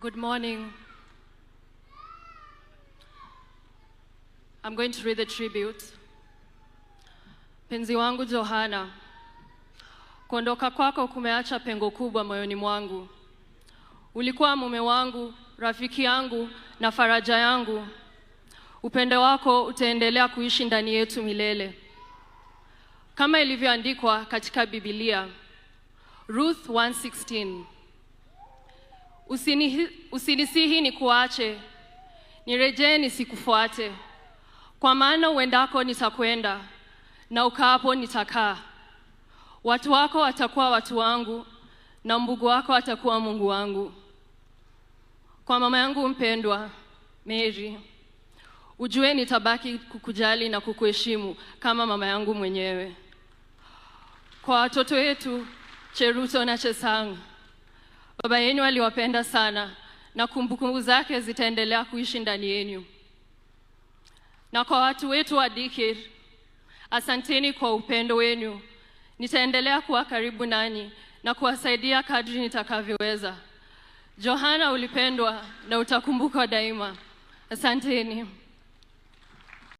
Good morning. I'm going to read the tribute. Mpenzi wangu Johana, kuondoka kwako kumeacha pengo kubwa moyoni mwangu. Ulikuwa mume wangu, rafiki yangu na faraja yangu. Upendo wako utaendelea kuishi ndani yetu milele. Kama ilivyoandikwa katika Biblia, Ruth 1:16. Usinisihi nikuache, nirejee nisikufuate. Kwa maana uendako nitakwenda, na ukaapo nitakaa. Watu wako watakuwa watu wangu, na Mungu wako atakuwa Mungu wangu. Kwa mama yangu mpendwa Mary, ujue nitabaki kukujali na kukuheshimu kama mama yangu mwenyewe. Kwa watoto wetu Cheruto na Chesang, baba yenu aliwapenda sana na kumbukumbu zake zitaendelea kuishi ndani yenu. Na kwa watu wetu wa Dikir, asanteni kwa upendo wenu. Nitaendelea kuwa karibu nanyi na kuwasaidia kadri nitakavyoweza. Johana, ulipendwa na utakumbukwa daima. Asanteni.